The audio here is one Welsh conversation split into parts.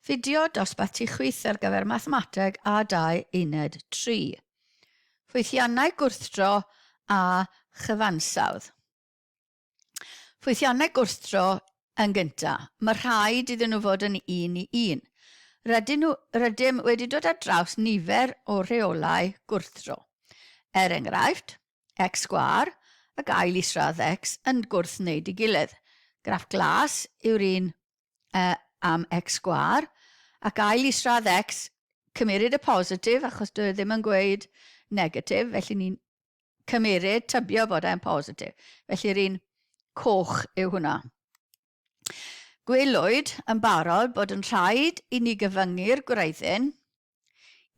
Fideo dosbarth tu chwith ar gyfer Mathemateg A2 Uned 3. Ffwythiannau gwrthdro a chyfansawdd. Ffwythiannau gwrthdro yn gyntaf. Mae rhaid iddyn nhw fod yn un i un. Rydyn, nhw, rydym wedi dod ar draws nifer o rheolau gwrthdro. Er enghraifft, x sgwâr ac ail isradd x yn gwrthwneud ei gilydd. Graff glas yw'r un uh, am x sgwâr, ac ail isradd x, cymeryd y positif, achos dwi e ddim yn gweud negatif, felly ni'n cymeryd, tybio bod e'n positif. Felly'r un coch yw hwnna. Gwelwyd yn barod bod yn rhaid i ni gyfyngu'r gwreiddyn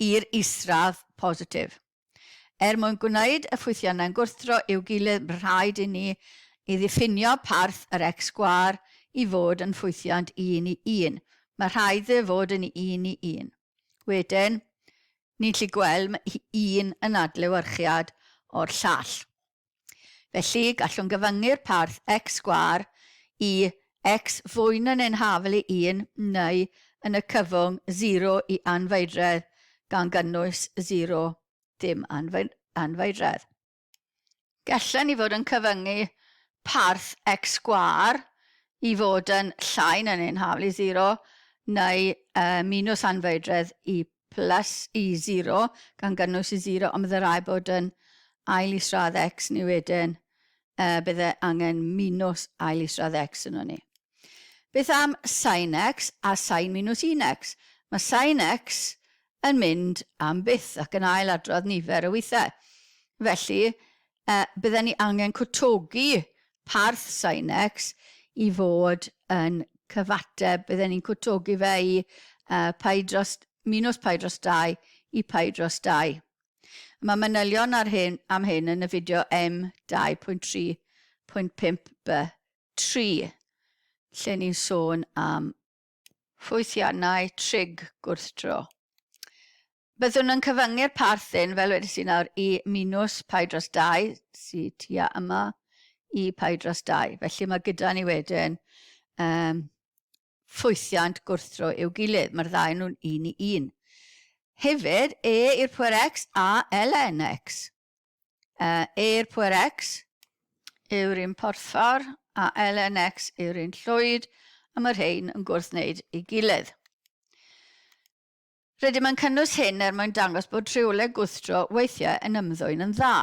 i'r isradd positif. Er mwyn gwneud y ffwythiannau'n gwrthdro i'w gilydd, mae'n rhaid i ni i ddiffinio parth yr x sgwâr i fod yn ffwythiant un i un. Mae rhaid iddo fod yn un i un. Wedyn, ni'n gallu gweld mae un yn adlewyrchiad o'r llall. Felly, gallwn gyfyngu'r parth x sgwâr i x fwy na neu'n hafal i 1 neu yn y cyfwng 0 i anfeidredd gan gynnwys 0 dim anfeidredd. Gallen ni fod yn cyfyngu parth x sgwâr i fod yn llai na neu'n hafal i 0 neu uh, minus anfeidredd i plus i 0, gan gynnwys i 0, ond bydde rhaid bod yn ail isradd x ni wedyn, uh, bydde angen minus ail isradd x yno ni. Beth am sin x a sin minus 1x? Mae sin x yn mynd am byth ac yn ail adrodd nifer o weithiau. Felly, uh, bydden ni angen cwtogi parth sin x i fod yn cyfateb, bydden ni'n cwtogi fe i uh, pi dros, minus pi dros 2 i pi dros 2. Mae manylion ar hyn, am hyn yn y fideo M2.3.5b3, lle ni'n sôn am ffwythiannau trig gwrthdro. Byddwn yn cyfyngu'r parth hyn, fel wedes i nawr, i minus pi dros 2, sydd tua yma, i pi dros 2. Felly mae gyda ni wedyn um, ffwythiant gwrthdro i'w gilydd. Mae'r ddau nhw'n un i un. Hefyd, e i'r pwer x a ln x. Uh, e i'r pwer x yw'r un porffor a ln x yw'r un llwyd, a mae'r rhain yn gwrthwneud ei gilydd. Rydym yn cynnwys hyn er mwyn dangos bod rheolau gwrthdro weithiau yn ymddwyn yn dda.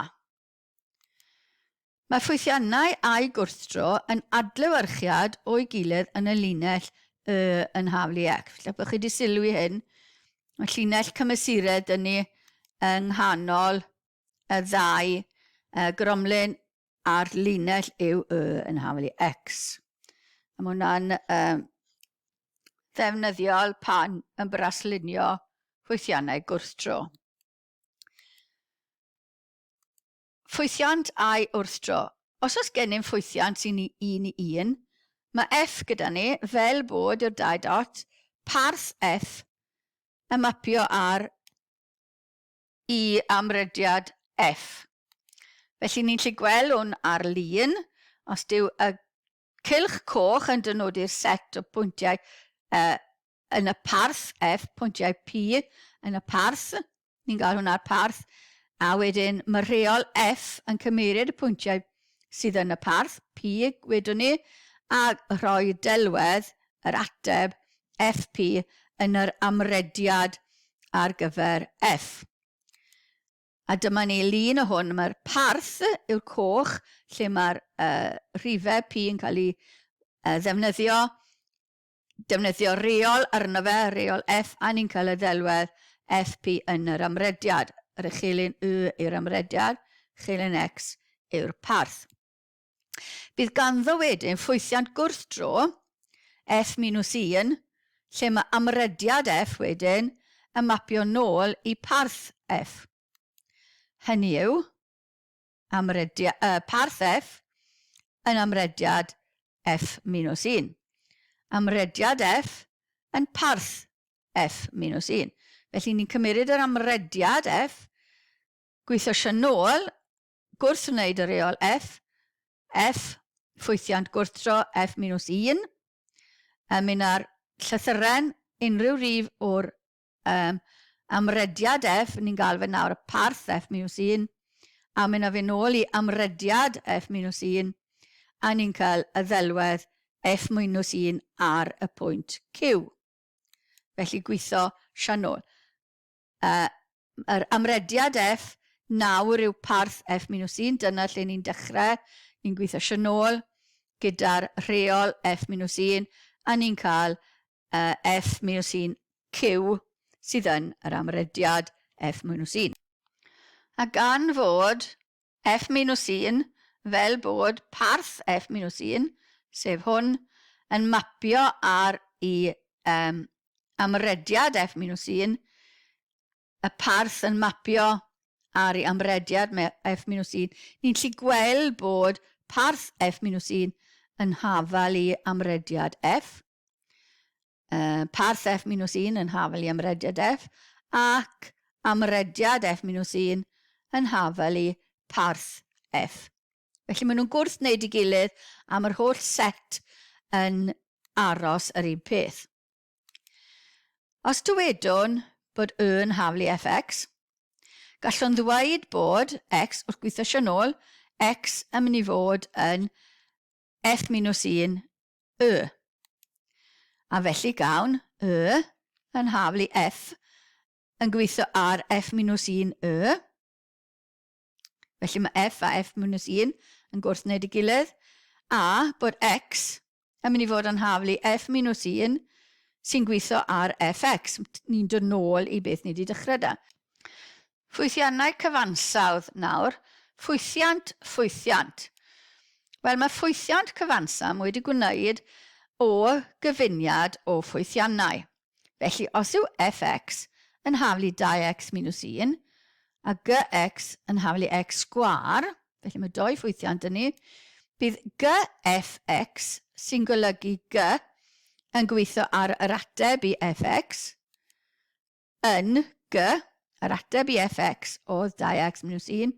Mae ffwythiannau a'u gwrthdro yn adlewyrchiad o'i gilydd yn y linell y yn haflu x. Felly, bod chi wedi sylwi hyn, mae llinell cymesuredd dyn ni yng nghanol y ddau gromlin a'r linell yw y yn haflu x. A mae hwnna'n um, ddefnyddiol pan yn braslunio ffwythiannau gwrthdro. Ffwythiant a'i wrthdro. Os oes gennym ffwythiant sy'n un i un, mae F gyda ni fel bod yw'r dau dot, parth F yn mapio ar i amrediad F. Felly ni'n gallu gweld hwn ar lun, os dyw y cylch coch yn dynodi'r set o pwyntiau uh, yn y parth F, pwyntiau P yn y parth, ni'n gael hwnna'r parth, a wedyn mae rheol F yn cymeryd y pwyntiau sydd yn y parth, P wedwn ni, a rhoi delwedd yr ateb FP yn yr amrediad ar gyfer F. A dyma ni lun o hwn, mae'r parth yw'r coch lle mae'r uh, rhifau P yn cael ei uh, ddefnyddio, defnyddio reol arno fe, reol F, a ni'n cael y ddelwedd FP yn yr amrediad. Yr echelin Y yw'r amrediad, echelin X yw'r parth. Bydd ganddo wedyn ffwythiant gwrthdro, F minus 1, lle mae amrediad F wedyn yn mapio nôl i parth F. Hynny yw, amredia, uh, parth F yn amrediad F minus 1. Amrediad F yn parth F minus 1. Felly ni'n cymeryd yr amrediad F, gweithio eisiau nôl gwrthwneud y reol F, F, ffwythiant gwrthdro, F minus 1, yn mynd ar llythyren unrhyw rif o'r um, amrediad f, ni'n gael fe nawr y parth f minus 1, a mynd â fe nôl i amrediad f minus 1, a ni'n cael y ddelwedd f minus 1 ar y pwynt Q. Felly gweithio sianôl. Uh, yr amrediad f nawr yw parth f minus 1, dyna lle ni'n dechrau, ni'n gweithio sianôl gyda'r rheol f minus 1, a ni'n cael uh, f minus 1 q sydd yn yr amrediad f minus 1. A gan fod f minus 1 fel bod parth f minus 1, sef hwn, yn mapio ar i um, amrediad f minus 1, y parth yn mapio ar ei amrediad f minus 1, ni'n gallu gweld bod parth f minus 1 yn hafal i amrediad f, parth f minus 1 yn hafal i amrediad f, ac amrediad f minus 1 yn hafal i parth f. Felly maen nhw'n gwrth wneud i gilydd am yr holl set yn aros yr un peth. Os dywedwn bod y yn haflu fx, gallwn ddweud bod x, wrth gweithio eisiau nôl, x yn mynd i fod yn f minus 1 y. A felly gawn y yn haflu f yn gweithio ar f minus 1 y. Felly mae f a f minus 1 yn gwrthwneud ei gilydd. A bod x yn mynd i fod yn haflu f minus 1 sy'n gweithio ar fx. Ni'n dod nôl i beth ni wedi dechrau da. Ffwythiannau cyfansawdd nawr. Ffwythiant, ffwythiant. Wel, mae ffwythiant cyfansam wedi gwneud o gyfuniad o ffwythiannau. Felly, os yw fx yn haflu 2x minus 1 a gx yn haflu x sgwâr, felly mae doi ffwythiant yn ni, bydd gfx sy'n golygu g yn gweithio ar yr ateb i fx, yn g, yr ateb i fx oedd 2x minus 1,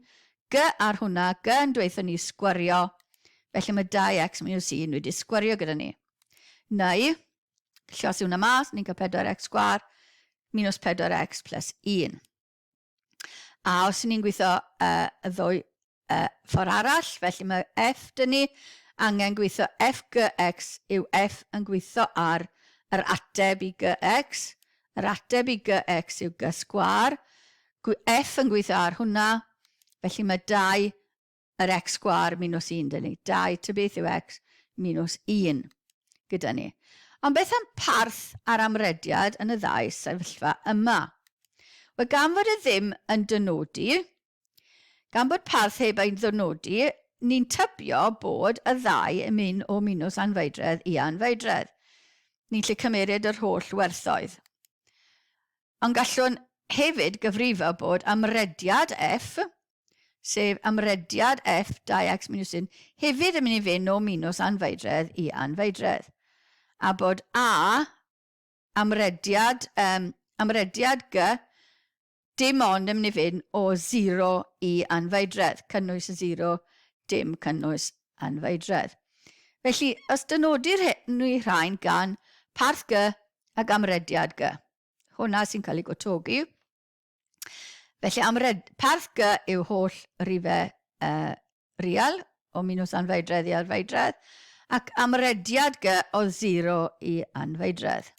g ar hwnna, g yn dweutho ni sgwario, felly mae 2x minus 1 wedi sgwario gyda ni. Neu, llos hwnna mas, ni'n cael 4x sgwar minus 4x plus 1. A os ni'n gweithio y ddwy ffordd arall, felly mae f dyn ni angen gweithio fgx yw f yn gweithio ar yr ateb i gx, yr ateb i gx yw g sgwar, f yn gweithio ar hwnna, felly mae 2 yr x sgwâr minus 1 dyn ni. 2 ta beth yw x minus 1 gyda ni. Ond beth am parth a'r amrediad yn y ddau sefyllfa yma? Wel, gan fod e ddim yn dynodi, gan bod parth heb ei ddynodi, ni'n tybio bod y ddau yn mynd o minus anfeidredd i anfeidredd. Ni'n lle cymeryd yr holl werthoedd. Ond gallwn hefyd gyfrifo bod amrediad f, sef amrediad f 2x minus 1, hefyd yn mynd i fynd o minus anfeidredd i anfeidredd. A bod a amrediad, um, amrediad g dim ond yn mynd i fynd o 0 i anfeidredd, cynnwys y 0, dim cynnwys anfeidredd. Felly, os dynodir ni rhain gan parth G ac amrediad G, hwnna sy'n cael ei gwtogi. Felly, amred, parth G yw holl rifau uh, real, o minus anfeidredd i anfeidredd, ac amrediad G o 0 i anfeidredd.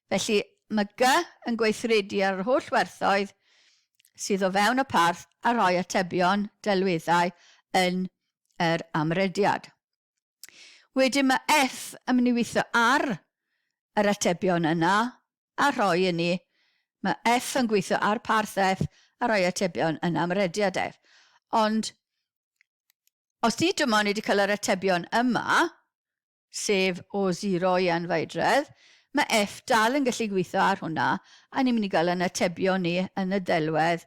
Felly, mae G yn gweithredu ar yr holl werthoedd sydd o fewn y parth a rhoi atebion delweddau yn yr amrediad. Wedyn mae F yn mynd i weithio ar yr atebion yna a rhoi i ni. Mae F yn gweithio ar parth F a rhoi atebion yn amrediad F. Ond os ni dim ond wedi cael yr atebion yma, sef o 0 i anfeidredd, mae F dal yn gallu gweithio ar hwnna a ni'n mynd i gael yn atebion ni yn y ddelwedd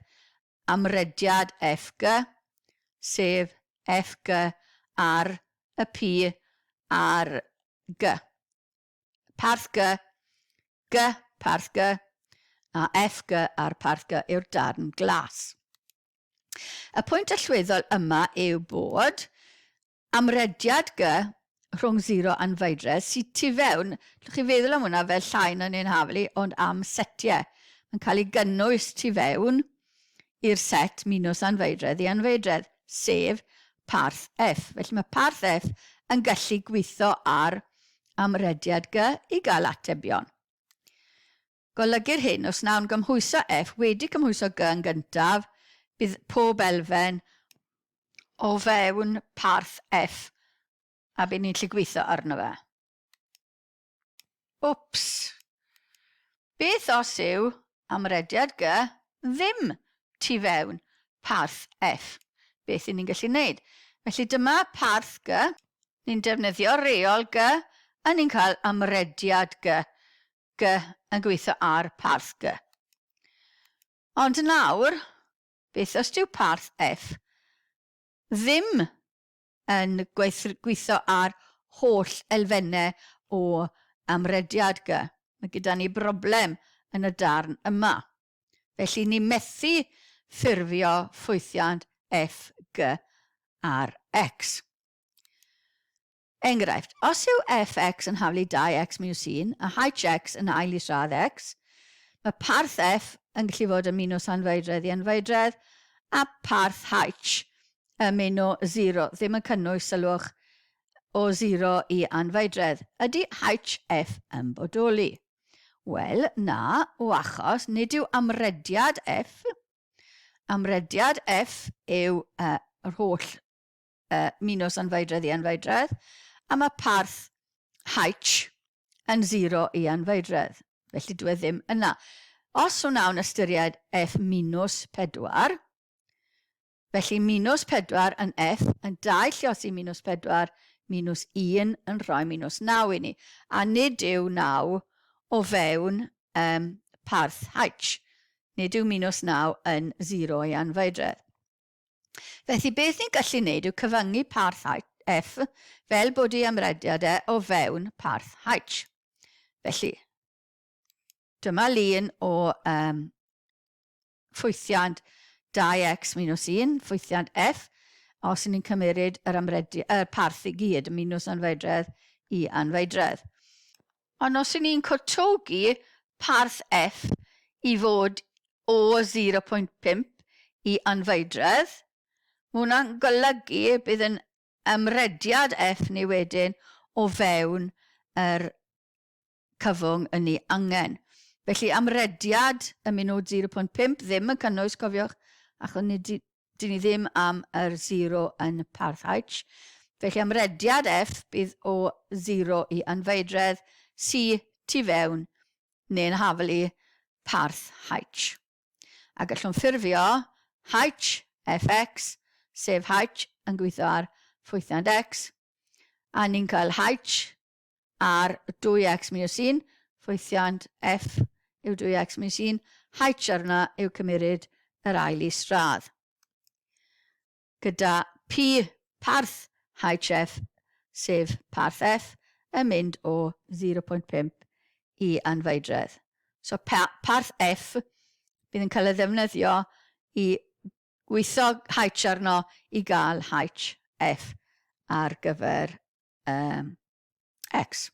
amrediad FG, sef FG ar y P ar G. Parth G, G parth G, a FG ar parth G yw'r darn glas. Y pwynt allweddol yma yw bod amrediad G rhwng 0 a'n feidredd sydd tu fewn, llwch chi feddwl am hwnna fel llai na neu'n haflu, ond am setiau. Mae'n cael ei gynnwys tu fewn i'r set minus anfeidredd i anfeidredd, sef parth F. Felly mae parth F yn gallu gweithio ar amrediad G i gael atebion. Golygir hyn os wnawn gymhwyso F wedi cymhwyso G yn gyntaf, bydd pob elfen o fewn parth F a bydd ni'n gallu gweithio arno fe. Wps! Beth os yw amrediad G ddim tu fewn parth F? Beth y'n ni'n gallu wneud? Felly dyma parth G, ni'n defnyddio reol G a ni'n cael amrediad G, G yn gweithio ar parth G. Ond nawr, beth os dyw parth F ddim yn gweithio ar holl elfennau o amrediad G? Mae gyda ni broblem yn y darn yma. Felly ni methu ffurfio ffwythiant F, G ar X. Enghraifft, os yw fx yn haflu 2x minus 1 a hx yn ail isradd x, mae parth f yn gallu fod yn minus anfeidredd i anfeidredd a parth h yn mynd o 0, ddim yn cynnwys, sylwch, o 0 i anfeidredd. Ydy hf yn bodoli? Wel, na, o achos nid yw amrediad f, amrediad f yw yr holl minus anfeidredd i anfeidredd, a mae parth H yn 0 i anfeidredd. Felly dwi e ddim yna. Os wnawn ystyried F minus 4, felly minus 4 yn F yn 2 lliosi minus 4 minus 1 yn rhoi minus 9 i ni. A nid yw 9 o fewn um, parth H. Nid yw minus 9 yn 0 i anfeidredd. Felly beth ni'n gallu wneud yw cyfyngu parth F fel bod ei amrediad e o fewn parth H. Felly, dyma lun o um, ffwythiant 2x minus 1, ffwythiant F, os ni'n cymeryd yr, amredi, yr parth i gyd, minus anfeidredd i anfeidredd. Ond os y'n ni'n cwtogi parth F i fod o 0.5 i anfeidredd, mae hwnna'n golygu bydd yn ymrediad F ni wedyn o fewn yr cyfwng yn ni angen. Felly amrediad y munud 0.5 ddim yn cynnwys, cofiwch, achos nid dyn ni ddim am yr 0 yn parth H. Felly amrediad F bydd o 0 i anfeidredd C tu fewn neu'n haflu parth H. A gallwn ffurfio H fx, sef H yn gweithio ar ffwythiant X, a ni'n cael H ar 2x minus 1, ffwythiant F yw 2x minus 1, H arna yw cymeryd yr ail isradd. Gyda P parth HF, sef parth F, yn mynd o 0.5 i anfeidredd. So parth F bydd yn cael ei ddefnyddio i gweithio H arno i gael HF ar gyfer um, X.